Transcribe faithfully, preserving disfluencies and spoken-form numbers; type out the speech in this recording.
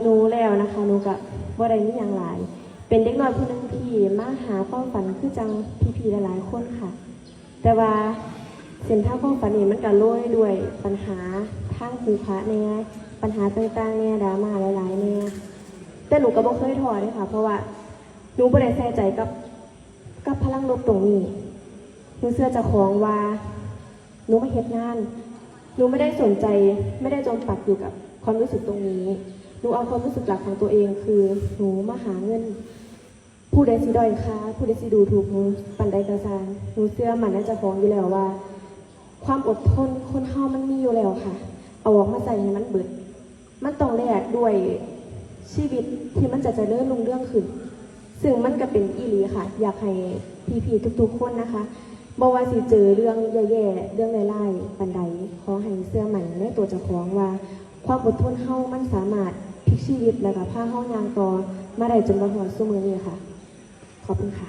หนูแล้วนะคะ หนูก็บ่ได้มีหยังหลาย เป็นเด็กน้อยผู้หนึ่งที่มาหาความฝันคือจั่งพี่ๆหลายๆคนค่ะ แต่ว่าเส้นทางความฝันนี่มันก็โรยด้วยปัญหาทางครุขระแหน่ ปัญหาต่างๆแหน่ ดราม่าหลายๆแหน่ แต่หนูก็บ่เคยท้อเลยค่ะ เพราะว่าหนูบ่ได้ใส่ใจกับ กับพลังลบตรงนี้ หนูเชื่อเจ้าของว่า หนูมาเฮ็ดงาน หนูไม่ได้สนใจ ไม่ได้จมปักอยู่กับความรู้สึกตรงนี้ หนูเอาความรู้สึกหลักของตัวเองคือ หนูมาหาเงิน ผู้ใดสิด้อยค่า ผู้ใดสิดูถูกหนูปานใดก็ซ่าง หนูเชื่อมั่นในเจ้าของอยู่แล้วว่า ความอดทนคนเฮามันมีอยู่แล้วค่ะ เอาออกมาใส่ให้มันเบิด มันต้องแลกด้วยชีวิตที่มันจะเจริญรุ่งเรืองขึ้น ซึ่งมันก็เป็นอีหลีค่ะ อยากให้พี่ๆทุกๆคนนะคะ บ่ว่าสิเจอเรื่องแย่ๆ เรื่องร้ายๆปานใด ขอให้เชื่อมั่นในตัวเจ้าของว่า ความอดทนเฮามันสามารถพลิกชีวิต แล้วก็พาเฮาย่างต่อมาได้จนมาฮอดซุมื้อนี้ค่ะ ขอบคุณค่ะ